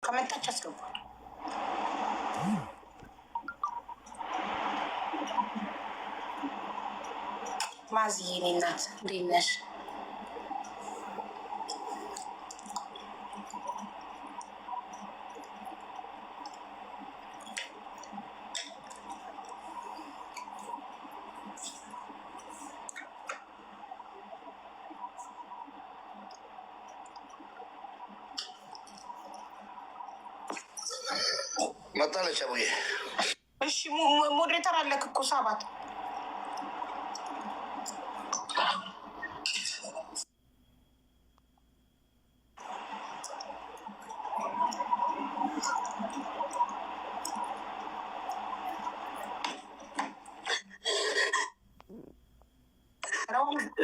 ከመጣች አስገቧል። ማዝዬ የኔ እናት እንዴት ነሽ? መጣለች አቡዬ። እሺ moderator አለክ እኮ ሳባት።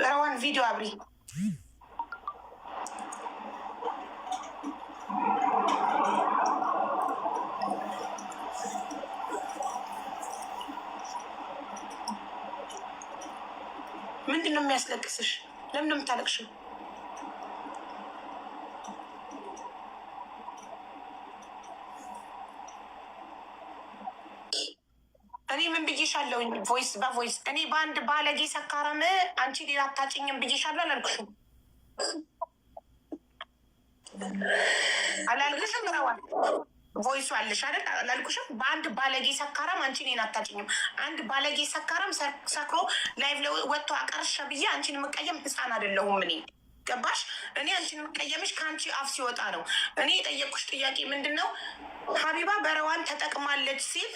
ረዋን ቪዲዮ አብሪ። ምንድን ነው የሚያስለቅስሽ? ለምን ነው የምታለቅሽው? እኔ ምን ብዬሻለሁ? Voice በ voice እኔ በአንድ ባለጌ ሰካራም አንቺ ሌላ አታጭኝም ብዬሻለሁ። አላልኩሽም? አላልኩሽም? ረዋን voice ኡ አለሽ አይደል? አላልኩሽም? በአንድ ባለጌ ሰካራም አንቺ እኔን አታጭኝም። አንድ ባለጌ ሰካራም ሰክሮ live ወጥቶ አቀርሸ ብዬ አንቺን የምቀየም ህፃን አይደለሁም እኔ። ገባሽ? እኔ አንቺን የምቀየምሽ ከአንቺ አፍ ሲወጣ ነው። እኔ የጠየቅኩሽ ጥያቄ ምንድን ነው? ሀቢባ በረዋን ተጠቅማለች ሲል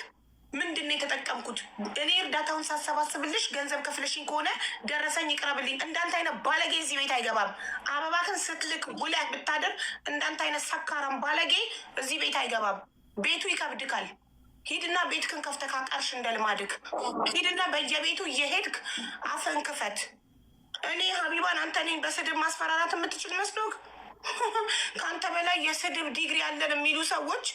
ምንድን ነው የተጠቀምኩት? እኔ እርዳታውን ሳሰባስብልሽ ገንዘብ ከፍለሽኝ ከሆነ ደረሰኝ ይቅረብልኝ። እንዳንተ አይነት ባለጌ እዚህ ቤት አይገባም። አበባክን ስትልክ ውለህ ብታድር እንዳንተ አይነት ሰካራም ባለጌ እዚህ ቤት አይገባም። ቤቱ ይከብድካል። ሂድና ቤትክን ከፍተህ ካቀርሽ እንደ ልማድክ ሂድና በየቤቱ እየሄድክ አፍህን ክፈት። እኔ ሀቢባን አንተ እኔን በስድብ ማስፈራራት የምትችል መስሎክ? ከአንተ በላይ የስድብ ዲግሪ ያለን የሚሉ ሰዎች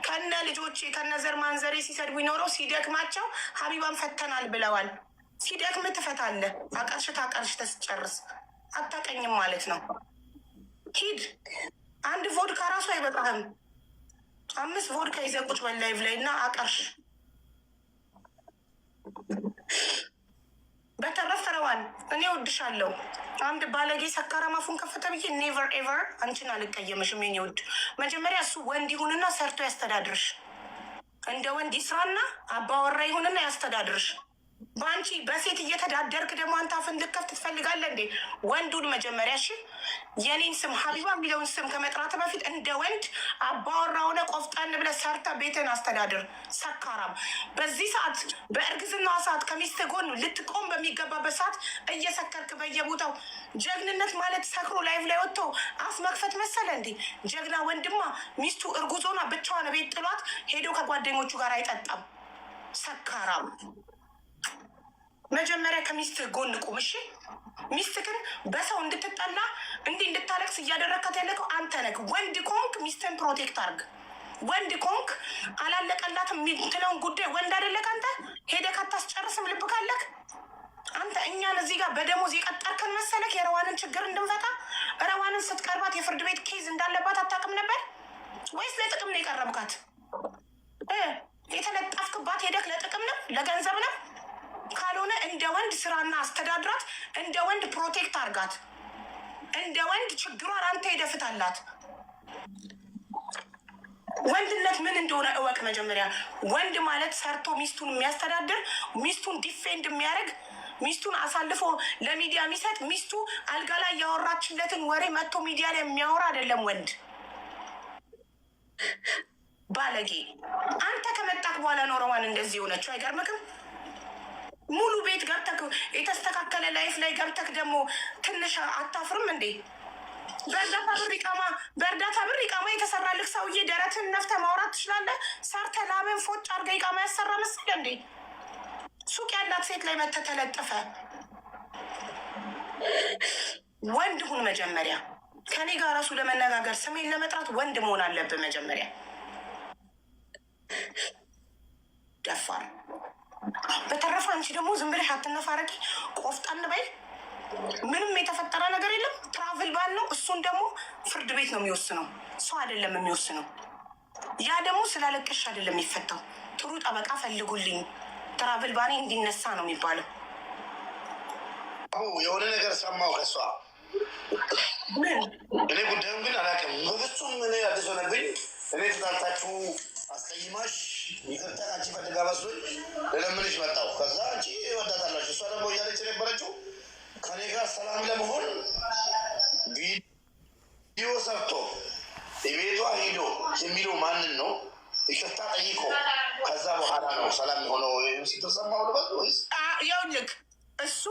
ከነ ልጆቼ ከነ ዘር ማንዘሬ ሲሰድቡ ይኖረው ሲደክማቸው ሀቢባን ፈተናል ብለዋል። ሲደክም ትፈታለህ። አቀርሽ ታቀርሽ ተስጨርስ አታቀኝም ማለት ነው። ሂድ። አንድ ቮድካ ራሱ አይበቃህም። 5 ቮድካ ይዘህ ቁጭ በል live ላይ እና አቀርሽ። በተረፈ ረዋን እኔ እወድሻለሁ። አንድ ባለጌ ሰካራም አፉን ከፈተ ብዬ never ever አንቺን አልቀየምሽም የኔ ውድ። መጀመሪያ እሱ ወንድ ይሁንና ሰርቶ ያስተዳድርሽ። እንደ ወንድ ይስራና አባወራ ይሁንና ያስተዳድርሽ። በአንቺ በሴት እየተዳደርክ ደግሞ አንተ አፍን ልከፍት ትፈልጋለህ እንዴ? ወንዱን መጀመሪያ እሺ፣ የኔን ስም ሀቢባ የሚለውን ስም ከመጥራት በፊት እንደ ወንድ አባወራ ሆነ ቆፍጠን ብለህ ሰርተህ ቤትን አስተዳድር። ሰካራም በዚህ ሰዓት በእርግዝናዋ ሰዓት ከሚስት ጎን ልትቆም በሚገባበት ሰዓት እየሰከርክ በየቦታው ጀግንነት ማለት ሰክሮ live ላይ ወጥቶ አፍ መክፈት መሰለ እንዴ? ጀግና ወንድማ ሚስቱ እርጉዝ ሆና ብቻዋን ቤት ጥሏት ሄዶ ከጓደኞቹ ጋር አይጠጣም። ሰካራም መጀመሪያ ከሚስትህ ጎን ቁም። እሺ፣ ሚስትህን በሰው እንድትጠላ እንዲህ እንድታለቅስ እያደረግካት ያለከው አንተ ነህ። ወንድ ከሆንክ ሚስትህን protect አርግ። ወንድ ከሆንክ አላለቀላትም የምትለውን ጉዳይ ወንድ አይደለክ አንተ? ሄደህ አታስጨርስም? ልብ ካለክ አንተ እኛን እዚህ ጋር በደሞዝ የቀጠርከን መሰለክ የረዋንን ችግር እንድንፈታ? ረዋንን ስትቀርባት የፍርድ ቤት case እንዳለባት አታውቅም ነበር ወይስ ለጥቅም ነው የቀረብካት? የተለጠፍክባት ሄደክ ለጥቅም ነው ለገንዘብ ነው? ካልሆነ እንደ ወንድ ስራና አስተዳድራት፣ እንደ ወንድ protect አርጋት፣ እንደ ወንድ ችግሯን አንተ ሄደህ ፍታላት። ወንድነት ምን እንደሆነ እወቅ መጀመሪያ። ወንድ ማለት ሰርቶ ሚስቱን የሚያስተዳድር፣ ሚስቱን defend የሚያደርግ፣ ሚስቱን አሳልፎ ለሚዲያ የሚሰጥ፣ ሚስቱ አልጋ ላይ ያወራችለትን ወሬ መጥቶ ሚዲያ ላይ የሚያወራ አይደለም ወንድ። ባለጌ አንተ ከመጣክ በኋላ ነው ረዋን እንደዚህ የሆነችው። አይገርምክም? ሙሉ ቤት ገብተክ የተስተካከለ life ላይ ገብተክ ደግሞ ትንሽ አታፍርም እንዴ? በእርዳታ ብር ኢቃማ የተሰራልክ ሰውዬ ደረትን ነፍተህ ማውራት ትችላለህ። ሰርተህ ላብን ፎጭ አድርገህ ኢቃማ ያሰራ መሰለህ እንዴ? ሱቅ ያላት ሴት ላይ መተህ ተለጥፈህ ወንድ ሁን መጀመሪያ። ከኔ ጋር ራሱ ለመነጋገር ስሜን ለመጥራት ወንድ መሆን አለብህ መጀመሪያ። ደፋር። በተረፈ አንቺ ደግሞ ዝም ብለሽ አትነፋረቂ፣ ቆፍጠን በይ። ምንም የተፈጠረ ነገር የለም። Travel ban ነው። እሱን ደግሞ ፍርድ ቤት ነው የሚወስነው፣ ሰው አይደለም የሚወስነው። ያ ደግሞ ስላለቀሽ አይደለም የሚፈታው። ጥሩ ጠበቃ ፈልጉልኝ፣ travel ban ኤ እንዲነሳ ነው የሚባለው። የሆነ ነገር ሰማሁ ከሷ። እኔ ጉዳዩን ግን አላውቅም በፍጹም። እኔ አዲስ ሆነብኝ። እኔ ተጣልታችሁ አስቀይማሽ ይቅርታ አንቺ ፈልጋ መስሎኝ ልለምንሽ መጣሁ። ከዛ አንቺ ወዳታላችሁ፣ እሷ ደግሞ እያለች የነበረችው ከኔ ጋር ሰላም ለመሆን ቪዲዮ ሰርቶ ቤቷ ሂዶ የሚለው ማንን ነው? ይቅርታ ጠይቆ ከዛ በኋላ ነው ሰላም የሆነው ስትሰማው ልበል ወይስ ይኸውልህ እሱ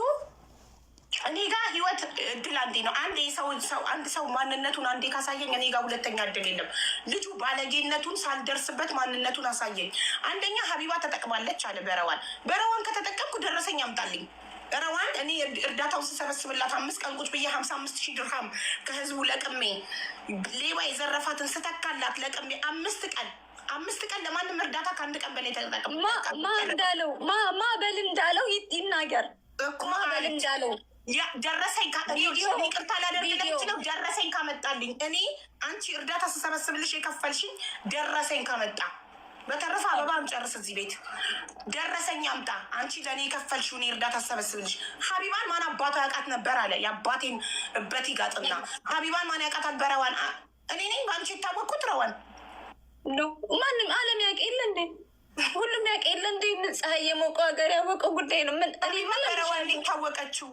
እኔ ጋር ህይወት እድል አንዴ ነው። አንድ ሰው ሰው አንድ ሰው ማንነቱን አንዴ ካሳየኝ እኔ ጋር ሁለተኛ እድል የለም። ልጁ ባለጌነቱን ሳልደርስበት ማንነቱን አሳየኝ። አንደኛ ሀቢባ ተጠቅማለች አለ በረዋን። በረዋን ከተጠቀምኩ ደረሰኝ አምጣልኝ። ረዋን እኔ እርዳታውን ስሰበስብላት 5 ቀን ቁጭ ብዬ 55,000 ድርሃም ከህዝቡ ለቅሜ፣ ሌባ የዘረፋትን ስተካላት ለቅሜ፣ 5 ቀን 5 ቀን ለማንም እርዳታ ከአንድ ቀን በላይ ተጠቅም ማ እንዳለው ማ በል እንዳለው ይናገር እኮ። ማ በል እንዳለው። ደረሰኝ ይቅርታ ላደርግለት ይችለው ደረሰኝ ካመጣልኝ። እኔ አንቺ እርዳታ ስሰበስብልሽ የከፈልሽኝ ደረሰኝ ካመጣ፣ በተረፈ አበባ አንጨርስ እዚህ ቤት። ደረሰኝ አምጣ። አንቺ ለእኔ የከፈልሽው እኔ እርዳታ ስሰበስብልሽ ሀቢባን ማን አባቷ ያውቃት ነበር አለ። የአባቴን እበት ይጋጥና ሀቢባን ማን ያውቃታል? በረዋን እኔ ነኝ በአንቺ የታወቅኩት ረዋን። ነው ማንም ዓለም ያውቅ የለ እንዴ? ሁሉም ያውቅ የለ እንዴ? ፀሐይ የሞቀው ሀገር ያወቀው ጉዳይ ነው። ምን እኔ ምን በረዋን የታወቀችው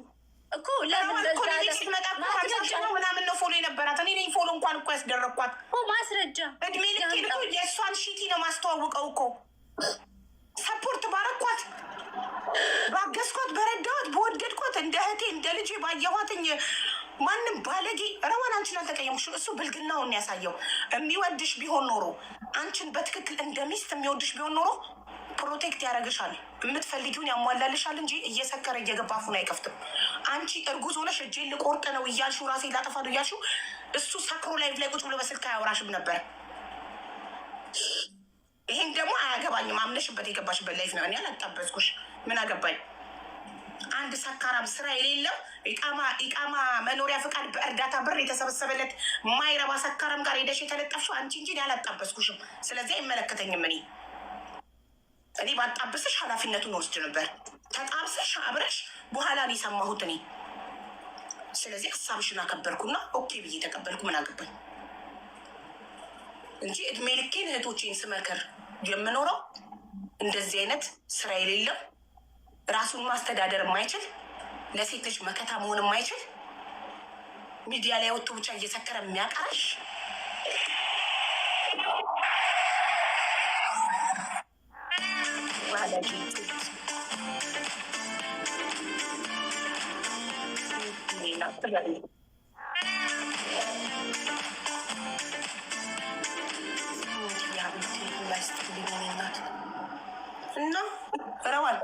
እኮ ለምን እኮ እኔ ስትመጣ እኮ 50,000 ነው ምናምን ነው follow የነበራት። እኔ ነኝ follow እንኳን እኮ ያስደረግኳት። እኮ ማስረጃ እድሜ ልኬን እኮ የእሷን ሺቲ ነው ማስተዋውቀው እኮ። Support ባረኳት፣ ባገዝኳት፣ በረዳኋት፣ በወደድኳት፣ እንደ እህቴ እንደ ልጄ ባየኋትኝ ማንም ባለጌ ረዋን አንቺን አልተቀየምኩሽም። እሱ ብልግናውን ያሳየው። የሚወድሽ ቢሆን ኖሮ፣ አንቺን በትክክል እንደ ሚስት የሚወድሽ ቢሆን ኖሮ protect ያደርግሻል፣ የምትፈልጊውን ያሟላልሻል እንጂ እየሰከረ እየገባ አፉን አይከፍትም። አንቺ እርጉዝ ሆነሽ እጄን ልቆርጥ ነው እያልሽው፣ ራሴ ላጠፋ ነው እያልሽው እሱ ሰክሮ live ላይ ቁጭ ብሎ በስልክ አያወራሽም ነበር። ይሄን ደግሞ አያገባኝም። አምነሽበት የገባሽበት life ነው። እኔ አላጣበስኩሽ። ምን አገባኝ? አንድ ሰካራም ስራ የሌለው ኢቃማ መኖሪያ ፈቃድ በእርዳታ ብር የተሰበሰበለት ማይረባ ሰካራም ጋር ሄደሽ የተለጠፍሽው አንቺ እንጂ እኔ አላጣበስኩሽም። ስለዚህ አይመለከተኝም። እኔ ባጣብስሽ ኃላፊነቱን ወስድ ነበር። ተጣብሰሽ አብረሽ በኋላ ነው የሰማሁት እኔ። ስለዚህ ሀሳብሽን አከበርኩና okay ብዬ ተቀበልኩ። ምን አገባኝ እንጂ እድሜ ልኬን እህቶቼን ስመክር የምኖረው እንደዚህ አይነት ስራ የሌለው፣ ራሱን ማስተዳደር የማይችል፣ ለሴት ልጅ መከታ መሆን የማይችል፣ ሚዲያ ላይ ወጥቶ ብቻ እየሰከረ የሚያቀረሽ ባለጌ። ሌላ እና ረዋን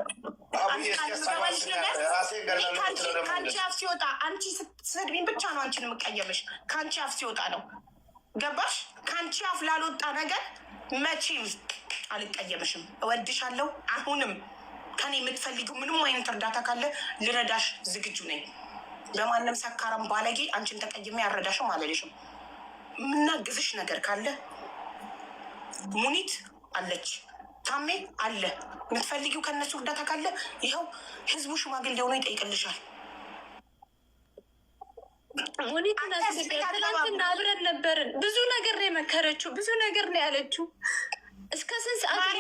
ከአንቺ አፍ ሲወጣ፣ አንቺ ስትሰድቢኝ ብቻ ነው አንቺን የምቀየምሽ። ከአንቺ አፍ ሲወጣ ነው፣ ገባሽ? ከአንቺ አፍ ላልወጣ ነገር መቼም አልቀየምሽም። እወድሻለሁ። አሁንም ከኔ የምትፈልጊው ምንም አይነት እርዳታ ካለ ልረዳሽ ዝግጁ ነኝ። በማንም ሰካራም ባለጌ አንቺን ተቀይሜ አልረዳሽም አልልሽም። የምናግዝሽ ነገር ካለ ሙኒት አለች፣ ታሜ አለ። የምትፈልጊው ከነሱ እርዳታ ካለ ይኸው ህዝቡ ሽማግሌ ሆኖ ይጠይቅልሻል። ሙኒት ትናንትና አብረን ነበርን። ብዙ ነገር ነው የመከረችው፣ ብዙ ነገር ነው ያለችው። እስከ ስንት ሰዓት?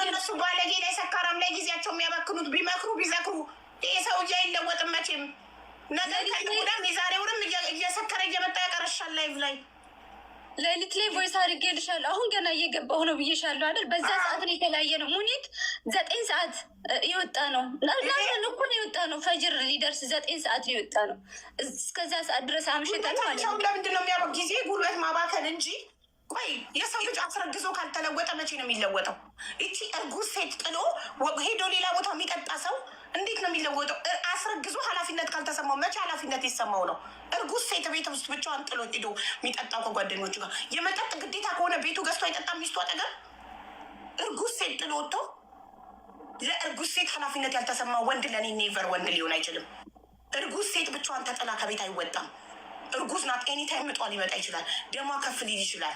እነሱ ባለጌ ላይ ሰካራም ላይ ጊዜያቸው የሚያባክኑት ቢመክሩ ቢዘክሩ ይህ ሰውዬ አይለወጥም መቼም። ነገ ከነገ የዛሬውንም እየሰከረ እየመጣ ያቀረሻል live ላይ። ሌሊት ላይ voice አድርጌልሻለሁ። አሁን ገና እየገባሁ ነው ብዬሻለሁ አይደል? በዛ ሰዓት ነው የተለያየ ነው። ሙኒት 9 ሰዓት የወጣ ነው። ናን እኮ ነው የወጣ ነው። ፈጅር ሊደርስ 9 ሰዓት ነው የወጣ ነው። እስከዛ ሰዓት ድረስ አምሽተን ማለት ነው። ለምንድን ነው የሚያበ ጊዜ ጉልበት ማባከን እንጂ። ቆይ የሰው ልጅ አስረግዞ ካልተለወጠ መቼ ነው የሚለወጠው? እቺ እርጉዝ ሴት ጥሎ ሄዶ ሌላ ቦታ የሚጠጣ ሰው እንዴት ነው የሚለወጠው? አስረግዞ ኃላፊነት ካልተሰማው መቼ ኃላፊነት ይሰማው ነው? እርጉዝ ሴት ቤት ውስጥ ብቻዋን ጥሎ ሄዶ የሚጠጣው ከጓደኞቹ ጋር የመጠጥ ግዴታ ከሆነ ቤቱ ገዝቶ አይጠጣም ሚስቱ አጠገብ? እርጉዝ ሴት ጥሎ ወጥቶ ለእርጉዝ ሴት ኃላፊነት ያልተሰማ ወንድ ለእኔ never ወንድ ሊሆን አይችልም። እርጉዝ ሴት ብቻዋን ተጥላ ከቤት አይወጣም። እርጉዝ ናት። Anytime ምጧ ሊመጣ ይችላል። ደሟ ከፍ ሊል ይችላል።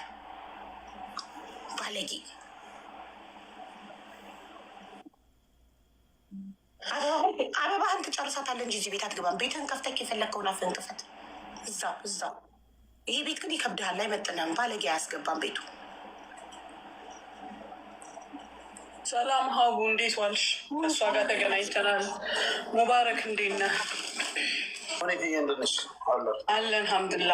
ባለጌ። አበባህን ትጨርሳታለህ እንጂ እዚህ ቤት አትገባም። ቤትህን ከፍተህ የፈለግከውን አፍህን ክፈት። እዛው እዛው። ይሄ ቤት ግን ይከብድሃል፣ አይመጥንህም። ባለጌ አያስገባም ቤቱ። ሰላም ሀቡ፣ እንዴት ዋልሽ? ከእሷ ጋር ተገናኝተናል። ሙባረክ እንዴት ነህ? አለን ሐምድላ።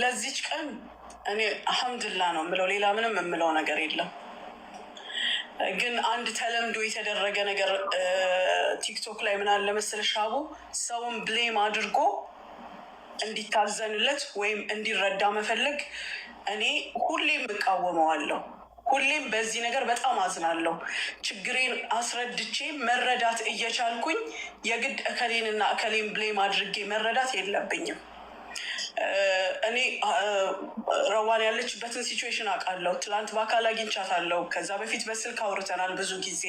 ለዚች ቀን እኔ ሐምድላ ነው የምለው፣ ሌላ ምንም የምለው ነገር የለም። ግን አንድ ተለምዶ የተደረገ ነገር ቲክቶክ ላይ ምን አለ መሰለሽ ሀቡ፣ ሰውን blame አድርጎ እንዲታዘንለት ወይም እንዲረዳ መፈለግ እኔ ሁሌም እቃወመዋለሁ። ሁሌም በዚህ ነገር በጣም አዝናለሁ። ችግሬን አስረድቼ መረዳት እየቻልኩኝ የግድ እከሌንና እከሌን blame አድርጌ መረዳት የለብኝም። እኔ ረዋን ያለችበትን situation አውቃለሁ። ትላንት በአካል አግኝቻታለሁ። ከዛ በፊት በስልክ አውርተናል ብዙ ጊዜ።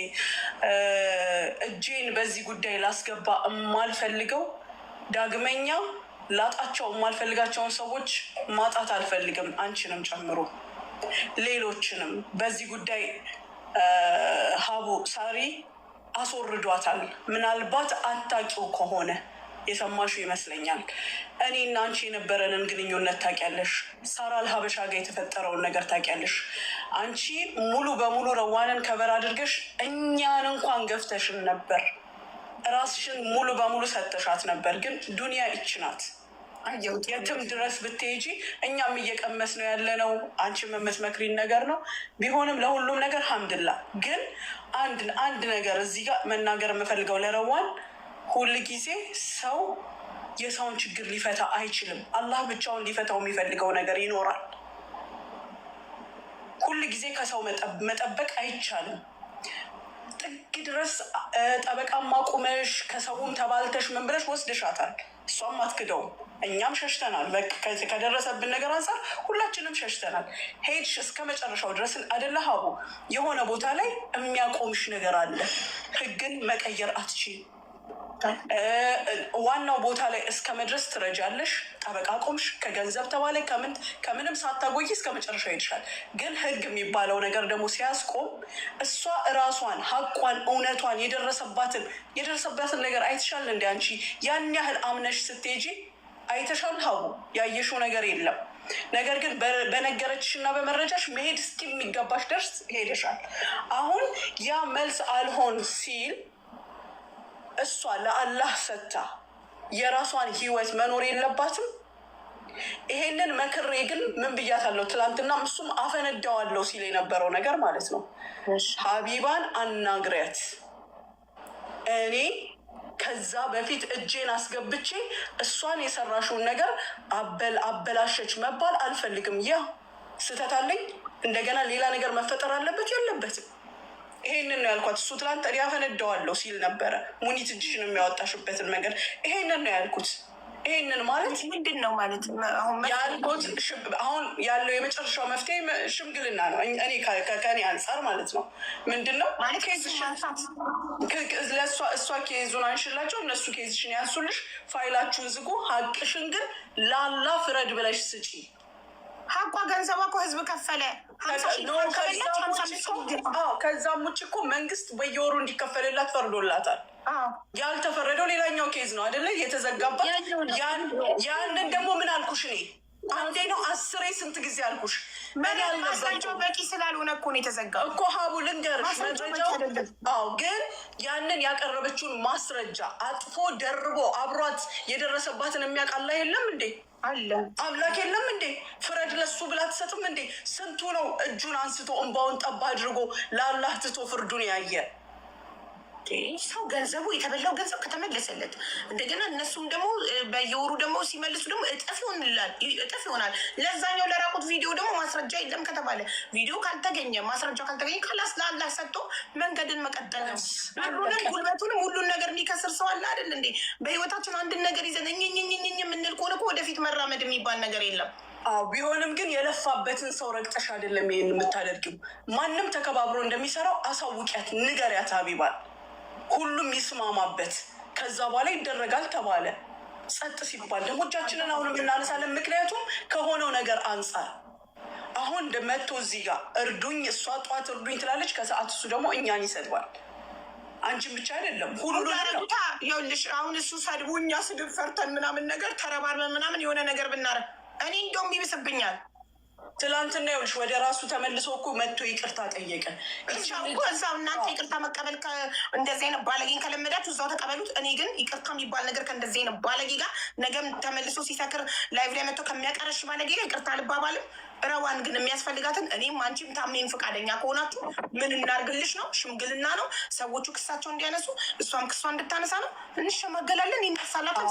እጄን በዚህ ጉዳይ ላስገባ የማልፈልገው፣ ዳግመኛ ላጣቸው የማልፈልጋቸውን ሰዎች ማጣት አልፈልግም፣ አንቺንም ጨምሮ ሌሎችንም። በዚህ ጉዳይ ሀቡ ሳሪ አስወርዷታል። ምናልባት አታውቂው ከሆነ የሰማሽው ይመስለኛል። እኔ እና አንቺ የነበረንን ግንኙነት ታውቂያለሽ። ሳራ አልሀበሻ ጋር የተፈጠረውን ነገር ታውቂያለሽ። አንቺ ሙሉ በሙሉ ረዋንን cover አድርገሽ እኛን እንኳን ገፍተሽን ነበር። ራስሽን ሙሉ በሙሉ ሰተሻት ነበር። ግን ዱንያ ይች ናት። የትም ድረስ ብትሄጂ እኛም እየቀመስ ነው ያለነው። አንቺም የምትመክሪን ነገር ነው። ቢሆንም ለሁሉም ነገር ሀምድላ። ግን አንድ አንድ ነገር እዚህ ጋር መናገር የምፈልገው ለረዋን፣ ሁል ጊዜ ሰው የሰውን ችግር ሊፈታ አይችልም። አላህ ብቻውን ሊፈታው የሚፈልገው ነገር ይኖራል። ሁል ጊዜ ከሰው መጠበቅ አይቻልም። ጥግ ድረስ ጠበቃም አቁመሽ ከሰውም ተባልተሽ ምን ብለሽ ወስደሻታል። እሷም አትክደውም። እኛም ሸሽተናል። ከደረሰብን ነገር አንጻር ሁላችንም ሸሽተናል። ሄድሽ እስከ መጨረሻው ድረስ አደለ ሀቡ? የሆነ ቦታ ላይ የሚያቆምሽ ነገር አለ። ህግን መቀየር አትችይም። ዋናው ቦታ ላይ እስከ መድረስ ትረጃለሽ። ጠበቃ ቆምሽ፣ ከገንዘብ ተባለ ከምን ከምንም ሳታጎይ እስከ መጨረሻው ሄድሻል። ግን ህግ የሚባለው ነገር ደግሞ ሲያስቆም እሷ እራሷን ሀቋን እውነቷን የደረሰባትን ነገር አይተሻል። እንደ አንቺ ያን ያህል አምነሽ ስትሄጂ አይተሻል። ሀቡ፣ ያየሽው ነገር የለም። ነገር ግን በነገረችሽ እና በመረጃሽ መሄድ እስኪሚገባሽ ደርስ ሄደሻል። አሁን ያ መልስ አልሆን ሲል እሷ ለአላህ ሰጥታ የራሷን ህይወት መኖር የለባትም? ይሄንን መክሬ ግን ምን ብያታለሁ? ትላንትና እሱም አፈነዳዋለሁ ሲል የነበረው ነገር ማለት ነው። ሀቢባን አናግሪያት። እኔ ከዛ በፊት እጄን አስገብቼ እሷን የሰራሽውን ነገር አበላሸች መባል አልፈልግም። ያ ስህተት አለኝ። እንደገና ሌላ ነገር መፈጠር አለበት የለበትም? ይሄንን ነው ያልኳት። እሱ ትላንት እኔ አፈነዳዋለሁ ሲል ነበረ። ሙኒት እጅሽን የሚያወጣሽበትን መንገድ ይሄንን ነው ያልኩት። ይሄንን ማለት ምንድን ነው ማለት አሁን ያልኩት አሁን ያለው የመጨረሻው መፍትሄ ሽምግልና ነው። እኔ ከኔ አንጻር ማለት ነው። ምንድን ነው ማለት case ሽን ለእሷ እሷ case ኡን አንሽላቸው፣ እነሱ case ሽን ያንሱልሽ፣ ፋይላችሁን ዝጉ። ሀቅሽን ግን ላላ ፍረድ ብለሽ ስጪ። ሀቋ ገንዘቧ እኮ ህዝብ ከፈለ 50,000 ከበላች 55,000። ከዛም ውጭ እኮ መንግስት በየወሩ እንዲከፈልላት ፈርዶላታል። ያልተፈረደው ሌላኛው case ነው አደለ? የተዘጋባት። ያኛው ነው። ያንን ደግሞ ምን አልኩሽ እኔ? አንዴ ነው አስሬ ስንት ጊዜ አልኩሽ። እኔ ማስረጃው አልነበርኩም በቂ ስላልሆነ እኮ ነው የተዘጋው። እኮ ሀቡ ልንገርሽ፣ ማስረጃው በቂ መረጃው አይደለም። አዎ፣ ግን ያንን ያቀረበችውን ማስረጃ አጥፎ ደርቦ አብሯት የደረሰባትን የሚያውቅ አላህ የለም እንዴ? አለ። አምላክ የለም እንዴ? ፍረድ ለሱ ብላ ትሰጥም እንዴ? ስንቱ ነው እጁን አንስቶ እንባውን ጠባ አድርጎ ለአላህ ትቶ ፍርዱን ያየ? ሰው ገንዘቡ የተበላው ገንዘብ ከተመለሰለት እንደገና እነሱም ደግሞ በየወሩ ደግሞ ሲመልሱ ደግሞ እጥፍ ይሆንላል፣ እጥፍ ይሆናል። ለዛኛው ለራቁት ቪዲዮ ደግሞ ማስረጃ የለም ከተባለ፣ ቪዲዮ ካልተገኘ፣ ማስረጃ ካልተገኘ خلاص ለአላህ ሰጥቶ መንገድን መቀጠል ነው። ብሩንም ጉልበቱንም ሁሉን ነገር የሚከስር ሰው አለ አይደል እንዴ? በህይወታችን አንድን ነገር ይዘን እኝኝኝኝኝ የምንል ከሆነ እኮ ወደፊት መራመድ የሚባል ነገር የለም። አዎ፣ ቢሆንም ግን የለፋበትን ሰው ረግጠሽ አይደለም ይሄን የምታደርጊው። ማንም ተከባብሮ እንደሚሰራው አሳውቂያት፣ ንገሪያት ሀቢባል። ሁሉም ይስማማበት። ከዛ በኋላ ይደረጋል ተባለ። ጸጥ ሲባል ደግሞ እጃችንን አሁንም እናነሳለን። ምክንያቱም ከሆነው ነገር አንጻር አሁን መጥቶ እዚህ ጋር እርዱኝ፣ እሷ ጠዋት እርዱኝ ትላለች፣ ከሰዓት እሱ ደግሞ እኛን ይሰድባል። አንቺን ብቻ አይደለም ሁሉ ነው። ይኸውልሽ አሁን እሱ ሰድቡ እኛ ስድብ ፈርተን ምናምን ነገር ተረባርበን ምናምን የሆነ ነገር ብናረግ እኔ እንደውም ይብስብኛል። ትላንትና ይኸውልሽ ወደ ራሱ ተመልሶ እኮ መጥቶ ይቅርታ ጠየቀ። እዛው እኮ እዛው እናንተ ይቅርታ መቀበል እንደዚህ አይነት ባለጌን ከለመዳችሁ እዛው ተቀበሉት። እኔ ግን ይቅርታ የሚባል ነገር ከእንደዚህ አይነት ባለጌ ጋር ነገም ተመልሶ ሲሰክር live ላይ መጥቶ ከሚያቀረሽ ባለጌ ጋር ይቅርታ አልባባልም። ረዋን ግን የሚያስፈልጋትን እኔም አንቺም ታሜን ፈቃደኛ ከሆናችሁ ምን እናርግልሽ ነው? ሽምግልና ነው። ሰዎቹ ክሳቸው እንዲያነሱ እሷም ክሷ እንድታነሳ ነው። እንሸማገላለን፣ ይነሳላታል።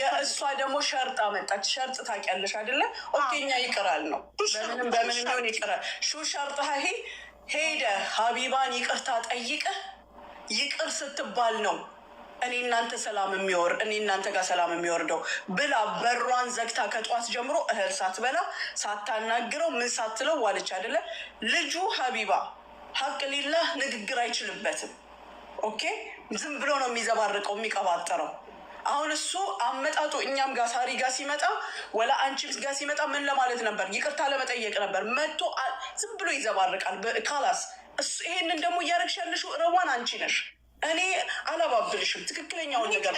የእሷ ደግሞ ሸርጥ አመጣች። ሸርጥ ታውቂያለሽ አይደለ? Okay እኛ ይቅራል ነው በምንም በምንም ይሁን ይቅራል። شو شرط ሄ ሄደ ሀቢባን ይቅርታ ጠይቀህ ይቅር ስትባል ነው እኔ እናንተ ሰላም የሚወር እኔ እናንተ ጋር ሰላም የሚወርደው ብላ በሯን ዘግታ ከጠዋት ጀምሮ እህል ሳትበላ ሳታናግረው ምን ሳትለው ዋለች አይደለ? ልጁ ሀቢባ ሀቅ ሊላህ ንግግር አይችልበትም። Okay ዝም ብሎ ነው የሚዘባርቀው የሚቀባጠረው። አሁን እሱ አመጣጡ እኛም ጋር ሳሪ ጋር ሲመጣ ወላ አንቺ ጋር ሲመጣ ምን ለማለት ነበር? ይቅርታ ለመጠየቅ ነበር። መጥቶ ዝም ብሎ ይዘባርቃል። خلاص እሱ ይሄንን ደግሞ እያደረግሽ ያለሽው ረዋን አንቺ ነሽ። እኔ አላባብልሽም። ትክክለኛውን ነገር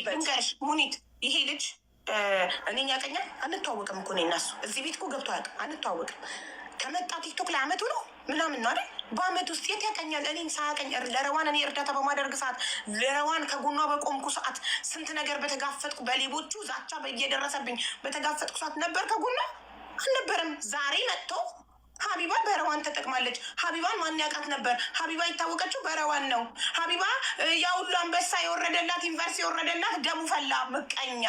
ልንገርሽ ሙኒት፣ ይሄ ልጅ እኔን ያቀኛል። አንተዋወቅም እኮ እኔ እና እሱ እዚህ ቤት እኮ ገብቶ አያውቅም። አንተዋወቅም። ከመጣ ቲክቶክ ላይ አመቱ ነው ምናምን ነው አይደል? በአመት ውስጥ የት ያቀኛል? እኔን ሳያቀኝ ለረዋን እኔ እርዳታ በማደርግ ሰዓት፣ ለረዋን ከጎኗ በቆምኩ ሰዓት፣ ስንት ነገር በተጋፈጥኩ፣ በሌቦቹ ዛቻ እየደረሰብኝ በተጋፈጥኩ ሰዓት ነበር ከጎኗ አልነበረም። ዛሬ መጥቶ ሀቢባ በረዋን ተጠቅማለች። ሀቢባን ማን ያውቃት ነበር? ሀቢባ የታወቀችው በረዋን ነው። ሀቢባ ያ ሁሉ አንበሳ የወረደላት ዩኒቨርስ የወረደላት ደሙ ፈላ ምቀኛ።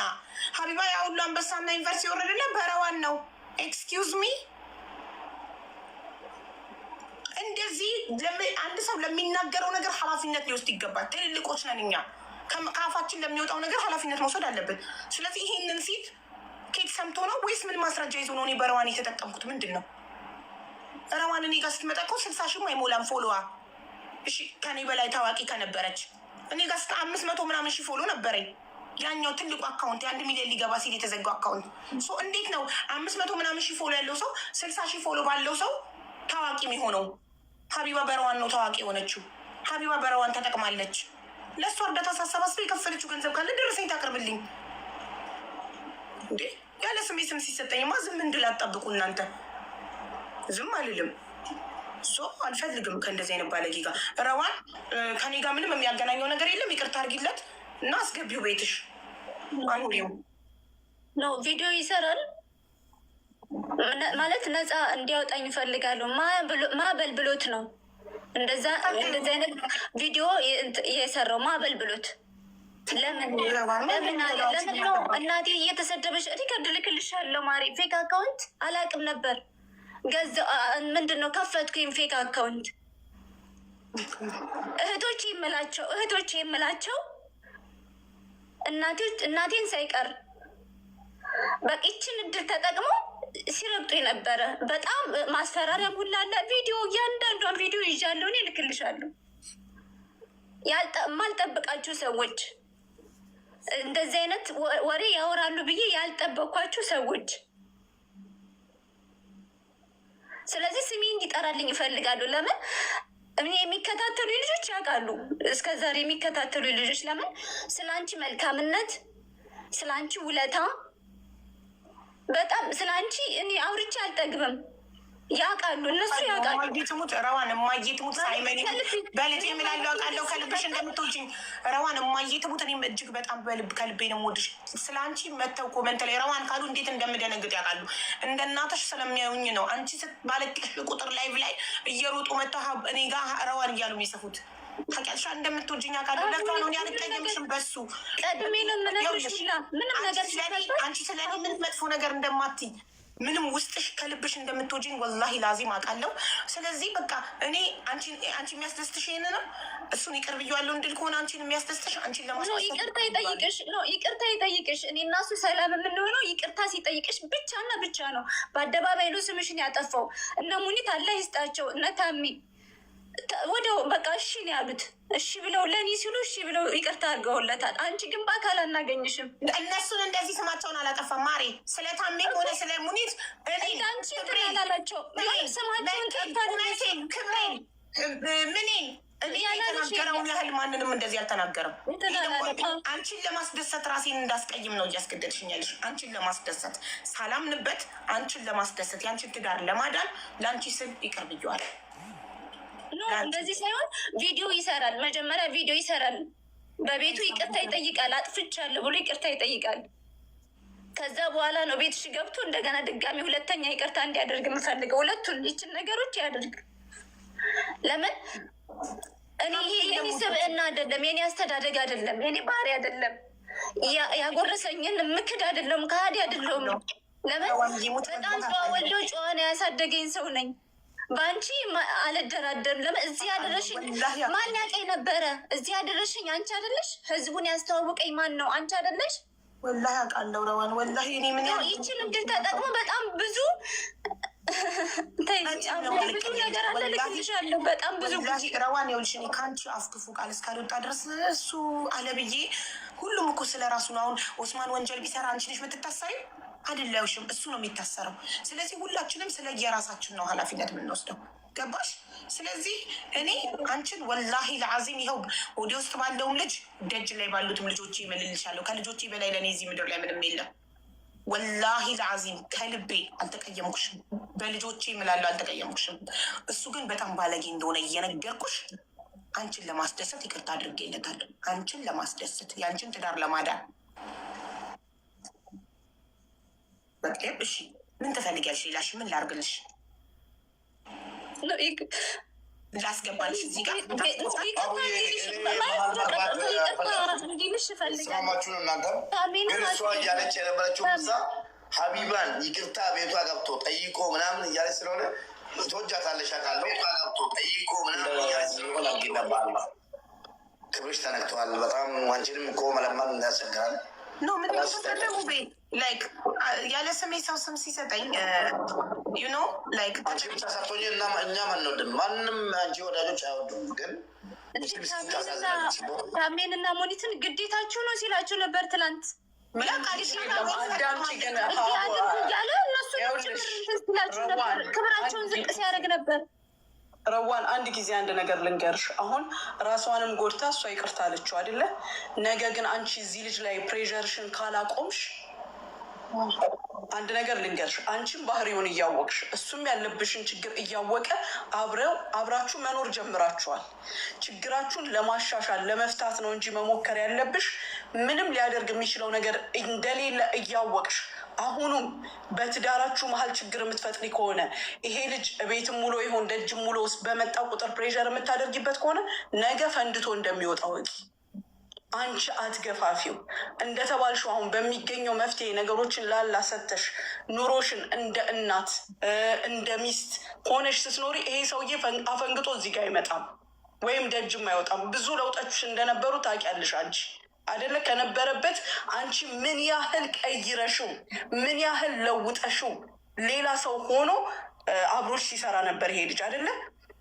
ሀቢባ ያ ሁሉ አንበሳና ዩኒቨርስ የወረደላት በረዋን ነው። Excuse me፣ እንደዚህ አንድ ሰው ለሚናገረው ነገር ኃላፊነት ሊወስድ ይገባል። ትልልቆች ነን እኛ፣ ከአፋችን ለሚወጣው ነገር ኃላፊነት መውሰድ አለብን። ስለዚህ ይህንን ሲል ኬት ሰምቶ ነው ወይስ ምን ማስረጃ ይዞ ነው? እኔ በረዋን የተጠቀምኩት ምንድን ነው? ረዋን እኔ ጋር ስትመጣ እኮ 60 ሺህም አይሞላም follow ዋ። እሺ ከኔ በላይ ታዋቂ ከነበረች እኔ ጋር 500 ምናምን ሺህ follow ነበረኝ። ያኛው ትልቁ account የ1 ሚሊዮን ሊገባ ሲል የተዘጋው account። እንዴት ነው 500 ምናምን ሺህ follow ያለው ሰው 60 ሺህ follow ባለው ሰው ታዋቂ የሚሆነው? ሀቢባ በረዋን ነው ታዋቂ የሆነችው። ሀቢባ በረዋን ተጠቅማለች። ለእሷ እርዳታ ሳሰባስበ የከፈለችው ገንዘብ ካለ ደረሰኝ ታቅርብልኝ እንዴ! ያለ ስሜ ስም ሲሰጠኝማ ዝም እንድል አትጠብቁ እናንተ። ዝም አልልም። So አልፈልግም ከእንደዚህ አይነት ባለጌ ጋር። ረዋን ከኔ ጋር ምንም የሚያገናኘው ነገር የለም። ይቅርታ አድርጊለት እና አስገቢው ቤትሽ አኑሪው። No ቪዲዮ ይሰራል ማለት ነፃ እንዲያወጣኝ እፈልጋለሁ። ማበል ብሎት ነው እንደዛ እንደዚ አይነት ቪዲዮ የሰራው ማበል ብሎት። ለምን ለምን ለምን ነው እናቴ እየተሰደበች record ልክልሻለሁ ማሪ። Fake account አላውቅም ነበር ገዛ ምንድን ነው ከፈትኩኝ fake account። እህቶች የምላቸው እናቴን ሳይቀር በቃ ይችን እድል ተጠቅመው ሲረግጡ የነበረ በጣም ማስፈራሪያም ሁላ አለ። ቪዲዮ እያንዳንዷን ቪዲዮ ይዣለሁ እኔ እልክልሻለሁ። የማልጠብቃችሁ ሰዎች እንደዚህ አይነት ወሬ ያወራሉ ብዬ ያልጠበኳችሁ ሰዎች። ስለዚህ ስሜ እንዲጠራልኝ ይፈልጋሉ። ለምን እኔ የሚከታተሉ ልጆች ያውቃሉ። እስከ ዛሬ የሚከታተሉ ልጆች ለምን ስለ አንቺ መልካምነት፣ ስለ አንቺ ውለታ፣ በጣም ስለ አንቺ እኔ አውርቼ አልጠግብም። ያውቃሉ፣ እነሱ ያውቃሉ። እማዬ ትሙት ረዋን፣ እማዬ ትሙት ሳይመን በልጄ እምላለሁ አውቃለሁ ከልብሽ እንደምትወጂኝ ረዋን፣ እማዬ ትሙት። እኔም እጅግ በጣም በልብ ከልቤ ነው የምወድሽ። ስለ አንቺ መተው comment ላይ ረዋን ካሉ እንዴት እንደምደነግጥ ያውቃሉ። እንደ እናትሽ ስለሚያዩኝ ነው። አንቺ ባለቀሽ ቁጥር live ላይ እየሮጡ መተው እኔ ጋ ረዋን እያሉ የሚጽፉት ታውቂያለሽ፣ እንደምትወጂኝ አውቃለሁ። ለዛ ነው እኔ አልቀየምሽም በሱ። ቀድሜ ነው የምነግርሽ ሁላ ምንም ነገር አንቺ ስለ እኔ ምንም መጥፎ ነገር እንደማትይ፣ ምንም ውስጥሽ ከልብሽ እንደምትወጂኝ ወላሂ ላዚም አውቃለሁ። ስለዚህ በቃ እኔ አንቺ የሚያስደስትሽ ይሄን ነው። እሱን ይቅር ብዬዋለሁ እንድል ከሆነ አንቺን የሚያስደስትሽ አንቺን ለማስደሰት ይቅርታ ይጠይቅሽ ነው፣ ይቅርታ ይጠይቅሽ። እኔ እና እሱ ሰላም የምንሆነው ይቅርታ ሲጠይቅሽ ብቻና ብቻ ነው። በአደባባይ ነው ስምሽን ያጠፋው። እነ ሙኒት አላህ ይስጣቸው፣ እነ ታሚ ወዲያው በቃ እሺ ነው ያሉት። እሺ ብለው ለእኔ ሲሉ እሺ ብለው ይቅርታ አድርገውለታል። አንቺ ግን በአካል አናገኝሽም። እነሱን እንደዚህ ስማቸውን አላጠፋም ማሬ። ስለ ታሜም ሆነ ስለ ሙኒት እኔ እንዳንቺ እንትን አላላቸው። ስማቸውን ጠርታ ክብሬን ምኔን እኔ የተናገረውን ያህል ማንንም እንደዚህ አልተናገረም። አንቺን ለማስደሰት ራሴን እንዳስቀይም ነው እያስገደድሽኝ ያለሽ። አንቺን ለማስደሰት ሳላምንበት፣ አንቺን ለማስደሰት፣ የአንቺን ትዳር ለማዳን ለአንቺ ስል ይቅር ብዬዋለሁ። No፣ እንደዚህ ሳይሆን ቪዲዮ ይሰራል። መጀመሪያ ቪዲዮ ይሰራል። በቤቱ ይቅርታ ይጠይቃል። አጥፍቻለሁ ብሎ ይቅርታ ይጠይቃል። ከዛ በኋላ ነው ቤትሽ ገብቶ እንደገና ድጋሚ ሁለተኛ ይቅርታ እንዲያደርግ የምፈልገው። ሁለቱን ይችን ነገሮች ያደርግ። ለምን እኔ ይሄ የኔ ስብዕና አይደለም፣ የኔ አስተዳደግ አይደለም፣ የኔ ባህሪ አይደለም፣ ያጎረሰኝን ምክድ አይደለም፣ ከሀዲ አይደለሁም። ለምን በጣም ጨዋ ወልዶ ጨዋ ነው ያሳደገኝ ሰው ነኝ። በአንቺ አልደራደርም። ለምን እዚህ ያደረሽኝ ማን ያውቀኝ ነበረ? እዚህ ያደረሽኝ አንቺ አይደለሽ? ህዝቡን ያስተዋወቀኝ ማን ነው? አንቺ አይደለሽ? ወላሂ አውቃለሁ ረዋን፣ ወላሂ እኔ ምን ይችን እድል ተጠቅሞ በጣም ብዙ ብዙ ነገር አለ። ልክልሻለሁ። በጣም ብዙ ረዋን፣ ይኸውልሽ እኔ ከአንቺ አፍ ክፉ ቃል እስካልወጣ ድረስ እሱ አለብዬ ሁሉም እኮ ስለ ራሱ ነው። አሁን ኦስማን ወንጀል ቢሰራ አንቺ ነሽ የምትታሰሪው? አይደለሽም። እሱ ነው የሚታሰረው። ስለዚህ ሁላችንም ስለ የራሳችን ነው ኃላፊነት የምንወስደው። ገባሽ? ስለዚህ እኔ አንቺን ወላሂ ለዓዚም ይኸው ወደ ውስጥ ባለውም ልጅ ደጅ ላይ ባሉትም ልጆቼ እምልልሻለሁ። ከልጆቼ በላይ ለእኔ እዚህ ምድር ላይ ምንም የለም። ወላሂ ለዓዚም ከልቤ አልተቀየምኩሽም። በልጆቼ እምላለሁ አልተቀየምኩሽም። እሱ ግን በጣም ባለጌ እንደሆነ እየነገርኩሽ አንቺን ለማስደሰት ይቅርታ አድርጌለታለሁ። አንቺን ለማስደሰት፣ የአንቺን ትዳር ለማዳን። በቃ እሺ፣ ምን ትፈልጊያለሽ? ሌላሽ ምን ላርግልሽ? ላስገባልሽ እዚህ ጋር እንዲልሽ እፈልጋለሁ። ስማማችሁ ነው እናንተም። ግን እሷ እያለች የነበረችው ምሳ ሀቢባን ይቅርታ ቤቷ ገብቶ ጠይቆ ምናምን እያለች ስለሆነ ትወጃታለሽ አውቃለሁ። ገብቶ ጠይቆ ምናምን እያለች ስለሆነ ክብርሽ ተነክተዋል። በጣም አንቺንም እኮ መለመን ያስቸግራል። No፣ ምን ተፈለጉ like ያለ ስሜ ሰው ስም ሲሰጠኝ like አንቺ ብቻ ሳትሆኚ እኛም አንወድም። ማንም አንቺ ወዳጆች አይወዱም። ግን ታሜን እና ሞኒትን ግዴታችሁ ነው ሲላችሁ ነበር ትላንት። አዳምጪ ግን እንዲህ አድርጉ እያለ እነሱ ጭምር እንትን ሲላችሁ ነበር። ክብራቸውን ዝቅ ሲያደርግ ነበር። ረዋን፣ አንድ ጊዜ አንድ ነገር ልንገርሽ። አሁን ራሷንም ጎድታ እሷ ይቅርታ አለችው አይደለ? ነገ ግን አንቺ እዚህ ልጅ ላይ pressure ሽን ካላቆምሽ፣ አንድ ነገር ልንገርሽ፣ አንቺም ባህሪውን እያወቅሽ እሱም ያለብሽን ችግር እያወቀ አብረው አብራችሁ መኖር ጀምራችኋል። ችግራችሁን ለማሻሻል ለመፍታት ነው እንጂ መሞከር ያለብሽ ምንም ሊያደርግ የሚችለው ነገር እንደሌለ እያወቅሽ አሁኑም በትዳራችሁ መሀል ችግር የምትፈጥሪ ከሆነ፣ ይሄ ልጅ ቤትም ውሎ ይሆን ደጅም ውሎ በመጣ ቁጥር pressure የምታደርጊበት ከሆነ ነገ ፈንድቶ እንደሚወጣ እወቂ። አንቺ አትገፋፊው። እንደተባልሽው አሁን በሚገኘው መፍትሄ ነገሮችን ላላ ሰተሽ ኑሮሽን እንደ እናት እንደ ሚስት ሆነሽ ስትኖሪ ይሄ ሰውዬ አፈንግጦ እዚህ ጋር አይመጣም ወይም ደጅም አይወጣም። ብዙ ለውጦች እንደነበሩ ታውቂያለሽ አንቺ አይደለ? ከነበረበት አንቺ ምን ያህል ቀይረሽው፣ ምን ያህል ለውጠሽው ሌላ ሰው ሆኖ አብሮሽ ሲሰራ ነበር ይሄ ልጅ አይደለ?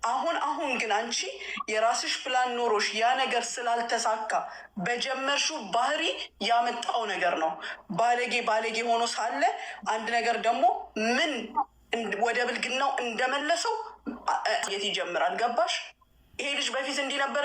አሁን አሁን ግን አንቺ የራስሽ ፕላን ኖሮሽ ያ ነገር ስላልተሳካ በጀመርሽው ባህሪ ያመጣው ነገር ነው። ባለጌ ባለጌ ሆኖ ሳለ አንድ ነገር ደግሞ ምን ወደ ብልግናው እንደመለሰው የት ይጀምራል? ገባሽ? ይሄ ልጅ በፊት እንዲህ ነበር።